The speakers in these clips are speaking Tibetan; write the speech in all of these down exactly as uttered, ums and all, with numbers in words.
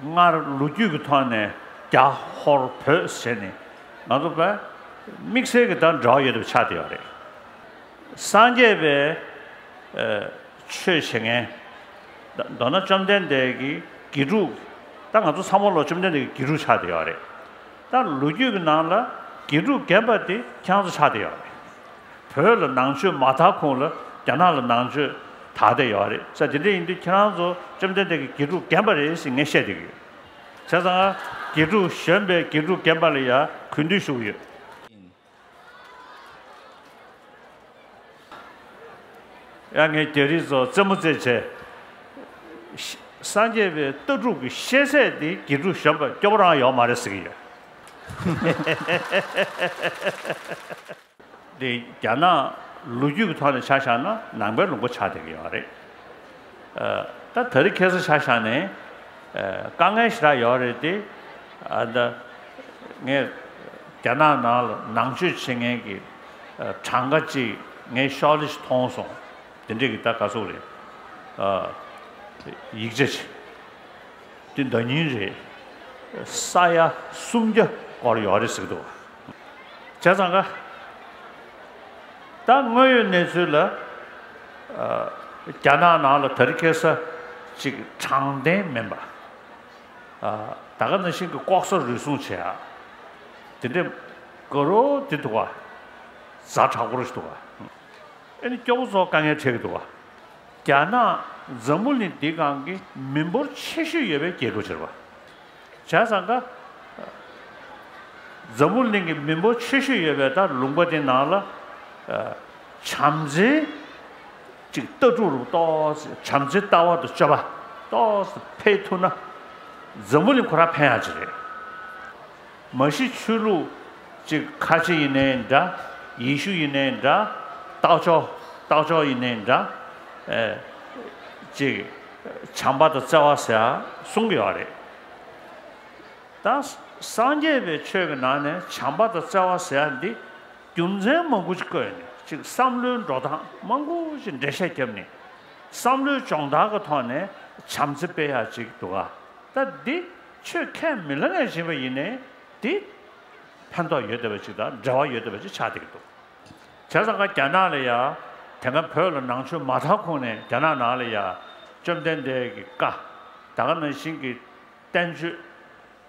སྔར་ལོ་རྒྱུས་ཀྱི་ཐོག་ནས་རྒྱ་ཧོར་བོད་ཟེར་ནས་ང་ཚོ་བས་དམིགས་བསལ་གྱི་ད་འབྲེལ་བ་ཡོད་པ་ཆགས་བསྡད་ཡོད་རེད། སངས་རྒྱས་པའི་ཆོས་བྱེད་མཁན། མདོར་ན་བཅོམ་ལྡན་འདས་ཀྱི་དགེ་ཕྲུག་ད་ང་ཚོ་ཚང་མ་ལོ་བཅོམ་ལྡན་འདས་ཀྱི་དགེ་ཕྲུག་ཆགས་བསྡད་ཡོད་རེད། ད་ལོ་རྒྱུས་ཀྱི་ནང་ལ་དགེ་ཕྲུག་རྒན་པ་དེ་ཁྱེད་རང་ཚོ་ཆགས་བསྡད་ཡོད་རེད། བོད་ལ་ནང་ཆོས་མ་དར་གོང་ལ་རྒྱ་ནག་ལ་ནང་ཆོས་དར་བསྡད་ཡོད་རེད་ས། དེ་འདྲ་ཡིན་དུས་ཁྱེད་རང་ཚོ་བཅོམ་ལྡན་འདས་ཀྱི་དགེ་ཕྲུག་རྒན་པ་རེད་ཟེར་ངས་བཤད་བསྡད་ཀྱི་ཡོད། བྱས་ཙང་དགེ་ཕྲུག་གཞོན་པའི་དགེ་ཕྲུག་རྒན་པ་ལ་ཡང་གུས་འདུད་ཞུ་གི་ཡོད། ཡང་ངས་རྒྱ་རིགས་ཚོ་རྩེད་མོ་རྩེད་བྱས། སངས་རྒྱས་པའི་ལྟ་གྲུབ་ཀྱི་ཤེས་ཚད་དེ་དགེ་ཕྲུག་གཞོན་པ་སྐྱོ་པོ་རང་ཡོད་མ་རེད་ཟེར་གྱི་ཡོད། དེ་རྒྱ་ནག་ལོ་རྒྱུས་ཀྱི་ཐོག་ནས་ཆ་བཞག་ན་ནང་པའི་ལུང་པ་ཆགས་བསྡད་ཀྱི་ཡོད་རེད། ད་དེ་རིང་ཁ་སང་ཆ་བཞག་ནས་དཀའ་ངལ་ཞེ་དྲག་ཡོད་རེད་དེ། ད་ངས་རྒྱ་ནག་ནང་ལ་ནང་ཆོས་བྱེད་མཁན་གྱི་གྲངས་ཀ་ཅིག་ངས་ཤོག་ལྷེ་ཞིག་མཐོང་སོང་། དེ་འདྲས་ཀྱི་ད་ག་ཚོད་རེད། ཡིག་ཆ་ཅིག་དེ་ཟླ་ཉིན་རེད། ས་ཡ་སུམ་བརྒྱ་སྐོར་ཡོད་རེད་ཟེར་གྱི་འདུག་བྱས་ཙང་ཀ་ད་དངོས་ཡོད་གནས་ཚུལ་ལ་རྒྱ་ནག་ནང་ལ་དེ་རིང་ཁ་སང་ཅིག་དྲང་བདེན་མིན་པ། ད་ག་ནང་བཞིན་གྱི་ལྐོག་ཟ་རུལ་སུངས་བྱེད་ཡ། དེ་འདྲས་དགའ་རོགས་དེ་འདུག་ག་ཛ་དྲག་པོ་རེད་འདུག་ག་ཨེ་ནི་སྐྱོ་པོ་ཚོ་དཀའ་ངལ་འཕྲད་ཀྱི་འདུག་ག་རྒྱ་ནག་འཛམ་བུ་གླིང་འདི་སྒང་གི་མི་འབོར་ཆེ་ཤོས་ཡོད་པའི་རྒྱལ་ཁབ་ཅིག་རེད་པ། བྱས་ཙང་ཀ་འཛམ་བུ་གླིང་གི་མི་འབོར་ཆེ་ཤོས་ཡོད་པའི་ད་ལུང་པ་དེ་ནང་ལ་བྱམས་བརྩེའི་ཅིག་ལྟ་གྲུབ་རུ་ཏོག་ཙམ་བྱམས་བརྩེའི་ལྟ་བ་དང་སྤྱོད་པ་ཏོག་ཙམ་འཕེལ་ཐུབ་ན། འཛམ་བུ་གླིང་ཁོ་རང་ཕན་ཡག་ཅིག་རེད། མ་གཞི་ཆོས་ལུགས་ཅིག་ཁ་ཆེ་ཡིན་ནའི་འདྲ། ཡེ་ཤུ་ཡིན་ནའི་འདྲ། རྟགས་མཆོག་རྟགས་མཆོག་ཡིན་ནའི་འདྲ། ཨེ། ཅིག་བྱམས་པ་དང་བརྩེ་བ་ཟེར་ཡ་གསུང་གི་ཡོད་རེད། ད་སངས་རྒྱས་པའི་ཆོས་ཀྱི་ནང་ནས་བྱམས་པ་དང་བརྩེ་བ་ཟེར་ཡ་འདི་རྒྱུ་མཚན་མང་པོ་ཅིག་བཀོད་ནས་ཅིག་བསམ་བློའི་འགྲོ་སྟངས་མང་པོ་ཅིག་འགྲེལ་བཤད་བརྒྱབ་ནས་བསམ་བློའི་སྦྱོང་བརྡར་གྱི་ཐོག་ནས་བྱམས་བརྩེ་སྤེལ་ཡ་ཅིག་འདུག་ག་ད་འདི་ཆོས་ཁས་མི་ལེན་ནས་བྱེད་པ་ཡིན་ནའི་འདི་ཕན་ཐོགས་ཡོད་བསྡད་པ་ཅིག་དང་འབྲེལ་བ་ཡོད་བསྡད་པ་ཅིག་ཆགས་བསྡད་ཀྱི་འདུག་བྱས་ཙང་ཀ་རྒྱ་ནག་ལ་ཡ་དེ་སྔ་བོད་ལ་ནང་ཆོས་མ་དར་གོང་ནས་རྒྱ་ནག་ནང་ལ་ཡ་བཅོམ་ལྡན་འདས་ཀྱི་བཀའ་ད་ག་ནང་བཞིན་གྱི་བསྟན་བཅོས་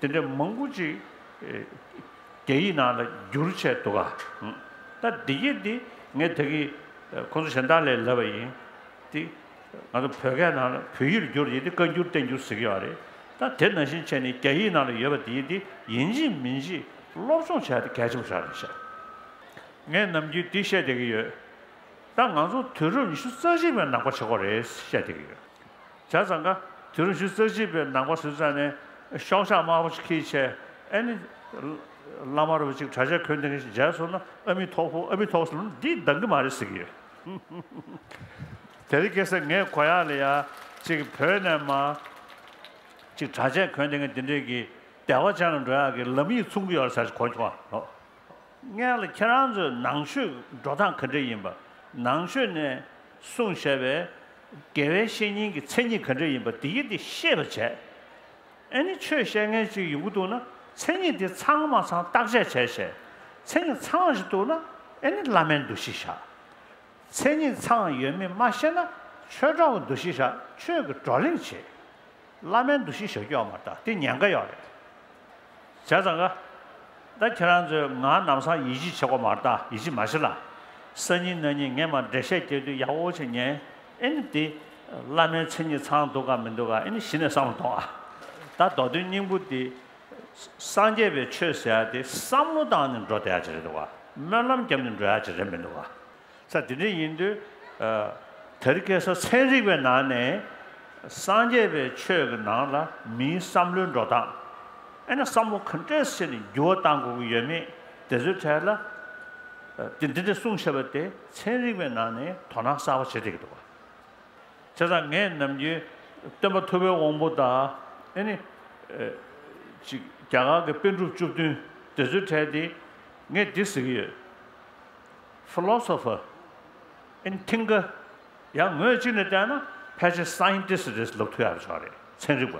དེ་འདྲ་མང་པོ་ཅིག་རྒྱ་ཡིག་ནང་ལ་བསྒྱུར་བྱས་འདུག་ག་ད་འདི་ཡིག་འདི་ངས་ད་གིན་ཁོང་ཚོ་གཞན་དག་ལ་ལབ་པ་ཡིན། དེ་ང་ཚོ་བོད་སྐད་ནང་ལ་བོད་ཡིག་ལ་བསྒྱུར་ཡིན་དེ་བཀའ་འགྱུར་བསྟན་འགྱུར་ཟེར་གྱི་ཡོད་རེད། ད་དེ་ནང་བཞིན་བྱས་ནས་རྒྱ་ཡིག་ནང་ལ་ཡོད་པ་དེ་ཡིན་དེ་ཡིན་གཅིག་མིན་གཅིག་སློབ་སྦྱོང་བྱས་ཏེ་གལ་ཆེན་པོ་ཞིག་རེད་ཤག་ངས་ནམ་རྒྱུན་འདི་བཤད་བསྡད་ཀྱི་ཡོད། ད་ང་ཚོ་དུས་རབས་ཉི་ཤུ་རྩ་གཅིག་པའི་ནང་པ་བྱེད་དགོས་རེད་བཤད་བསྡད་ཀྱི་ཡོད། བྱས་ཙང་ཀ་དུས་རབས་ཉི་ཤུ་རྩ་གཅིག་པའི་ནང་པ་ཟེར་ཙང་ནས་ཤོག་ཆག་དམར་པོ་ཞིག་འཁྱེར་བྱས་ཨེ་ནི། བླ་མ་རུ་ཅིག་གྲྭ་ཆས་གོན་བསྡད་མཁན་ཞིག་མཇལ་སོང་ན་ཨ་མི་ཐོག་ཕུ་ཨ་མི་ཐོག་ཟེར་ལབ་ན་འདི་འདང་གི་མ་རེད་ཟེར་གྱི་ཡོད། དེ་རིང་ཁ་སང་ངས་གོ་ཡག་ལ་ཡ་ཅིག་བོད་ནས་མ་ཅིག་གྲྭ་ཆས་གོན་བསྡད་མཁན་འདི་འདྲས་ཀྱི་བདེ་བ་ཅན་ལ་འགྲོ་ཡག་གི་ལམ་ཡིག་མཚུངས་ཀྱི་ཡོད་རེད་ཟེར་ཞིག་གོ་བྱུང་བ། སྔོན་ལ་ཁྱེད་རང་ཚོའི་ནང་ཆོས་འགྲོ་སྟངས་ག་འདྲ་ཡིན་པ། ནང་ཆོས་ནས་གསུངས་བཞག་པའི་དགེ་བའི་བཤེས་གཉེན་གྱི་མཚན་ཉིད་ག་འདྲ་ཡིན་པ་འདི་ཡིན་འདི་ཤེས་པ་བྱས། ཨེ་ནི་ཆོས་བཤད་མཁན་ཅིག་ཡོང་གི་འདུག་ན་མཚན་ཉིད་འདི་ཚང་མ་ཚང་བརྟག་དཔྱད་བྱས་བྱས། མཚན་ཉིད་ཚང་ཞིག་འདུག་ན་ཨེ་ནི་བླ་མའི་འདུ་ཤེས་བཞག་མཚན་ཉིད་ཚང་ཡོད་མེད་མ་ཤེས་ན་ཆོས་གྲོགས་ཀྱི་འདུ་ཤེས་བཞག་ཆོས་ཀྱི་བགྲོ་གླེང་བྱེད། བླ་མའི་འདུ་ཤེས་ཞོག་ཀྱོག་མ་རེད་ད་དེ་ཉེན་ཁ་ཡོད་རེད། བྱས་ཙང་ཀ་ད་ཁྱེད་རང་ཚོས་ང་ལམ་སང་ཡིད་ཆེས་བྱེད་དགོས་མ་རེད་ད་ཡིད་ཆེས་མ་བྱེད་ལ། སང་ཉིན་གནངས་ཉིན་ངས་མར་འགྲེལ་བཤད་རྒྱག་དུས་ཡག་པོ་བྱས་ཉན། ཨེ་ནི་དེ་བླ་མའི་མཚན་ཉིད་ཚང་འདུག་ག་མི་འདུག་ག་ཨེ་ནི་གཞི་ནས་བསམ་བློ་གཏོང་ཨ། ད་མདོ་དོན་སྙིང་པོ་དེ་སངས་རྒྱས་པའི་ཆོས་ཟེར་ཡ་དེ་བསམ་བློ་བཏང་ནས་འགྲོ་བསྡད་ཡ་ཅིག་རེད་འདུག་ག་སྨོན་ལམ་བརྒྱབ་ནས་འགྲོ་ཡ་ཅིག་རེད་མི་འདུག་ག་ས་དེ་འདྲ་ཡིན་དུས། དེ་རིང་ཁ་སང་ཚན་རིག་པའི་ནང་ནས་སངས་རྒྱས་པའི་ཆོས་ཀྱི་ནང་ལ་མིའི་བསམ་བློའི་འགྲོ་སྟངས། ཨེ་ན་བསམ་བློ་ག་འདྲས་བྱས་ནས་འགྱུར་བ་གཏང་དགོས་ཀྱི་ཡོད་མེད་དེ་ཚོའི་གྲས་ལ། དེ་འདི་འདྲ་གསུངས་བཞག་པ་དེ་ཚན་རིག་པའི་ནང་ནས་དོ་སྣང་གསར་པ་བྱེད་བསྡད་ཀྱི་འདུག་བ། བྱས་ཙང་ངས་ནམ་རྒྱུན་སྟོན་པ་ཐུབ་པའི་དབང་པོ་དང་ཨེ་ནི། ཅིག་རྒྱ་གར་གྱི་པཎ་གྲུབ་བཅུ་བདུན་དེ་ཚོའི་གྲས་དེ་ངས་འདི་ཟེར་གྱི་ཡོད། Philosopher and thinker ཡང་ངོས་གཅིག་ནས་བལྟས་ན་ཕལ་ཆེར་scientist རེད་ལབ་ཐུབ་ཡག་ཆགས་རེད་ཚན་རིག་པ།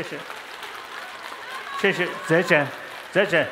谢谢。谢谢。谢谢。谢谢。